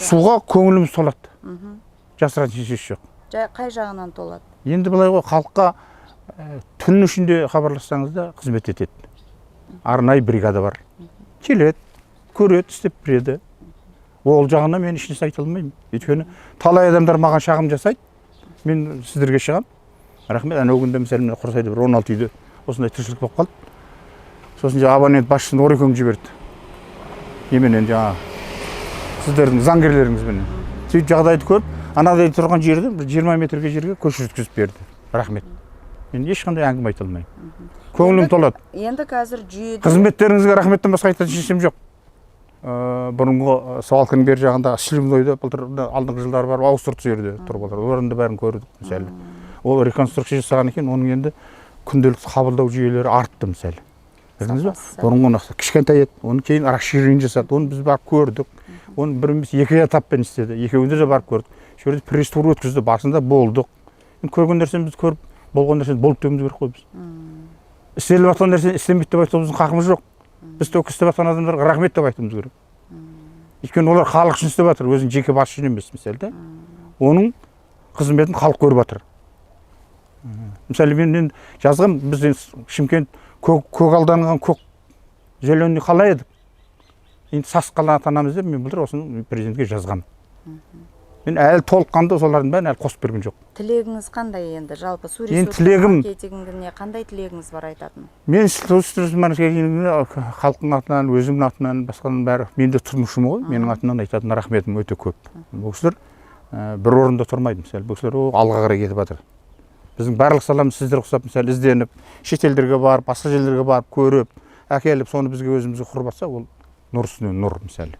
Суға көңіліміз толады, жасыратын шешесі жоқ. Жай, қай жағынан толады? Енді былай ғой, халыққа түн ішінде хабарлассаңыз да, қызмет етеді. Арнайы бригада бар, келеді, көреді, істеп береді. Ол жағынан мен ешнәрсе айта алмаймын, өйткені талай адамдар маған шағым жасайды, мен сіздерге шығамын, рахмет. Анау күнде, мысалы, мына Құрсайда бір 16 үйде осындай тіршілік болып қалды. Сосын жаңағы абонент басшысын Орекең жіберді неменен, жаңағы сіздердің заңгерлеріңізбенен. Сөйтіп жағдайды көріп, анадай тұрған жерді бір 20 метрге жерге көшірткізіп берді, рахмет. Мен ешқандай әңгіме айта алмаймын, көңілім толады. Енді қазір жүйеде Қызметтеріңізге рахметтен басқа айтатын ештеңем жоқ. Бұрынғы свалканың бер жағындағы сливнойды былтыр да, алдыңғы жылдары барып ауыстырды сол жерде трубалар, олардың да бәрін көрдік. Мысалы, ол реконструкция жасаған екен, оның енді күнделікті қабылдау жүйелері артты, мысалы, білдіңіз ба? Сапасы. Бұрынғы мына кішкентай еді, оны кейін расширение жасады, оны біз барып көрдік. Оны бір емес, екі этаппен істеді, екеуінде де барып көрдік. Сол жерде пресс-тур өткізді, басында болдық. Енді көрген нәрсені біз көріп, болған нәрсені болды деуіміз керек қой. Біз істеліп жатқан нәрсені істемейді деп айтуға біздің хақымыз жоқ. Біз только істеп жатқан адамдарға рахмет деп айтуымыз керек, өйткені олар халық үшін істеп жатыр, өзінің жеке басы үшін емес, мысалы да. Оның қызметін халық көріп жатыр. Мысалы, мен енді жазғам, біз енді Шымкент көк, көгалданған, көк, зеленый қала едік, енді сасық қала атанамыз деп мен былтыр осыны президентке жазғам. Мен әлі толыққанды солардың бәрін әлі қосып берген жоқ. Тілегіңіз қандай енді жалпы су Енді ресурстары маркетингіне қандай тілегіңіз бар айтатын? Мен су ресурс маркетингіне халықтың атынан, өзімнің атынан, басқаның бәрі, мен де тұтынушымын ғой, менің атымнан айтатын рахметім өте көп. Бұл кісілер бір орында тұрмайды, мысалы, бұл кісілер алға қарай кетіп жатыр. Біздің барлық саламыз сіздер ұқсап, мысалы, ізденіп, шетелдерге барып, басқа жерлерге барып, көріп әкеліп, соны бізге, өзімізге құрып жатса, ол нұр үстіне нұр, мысалы.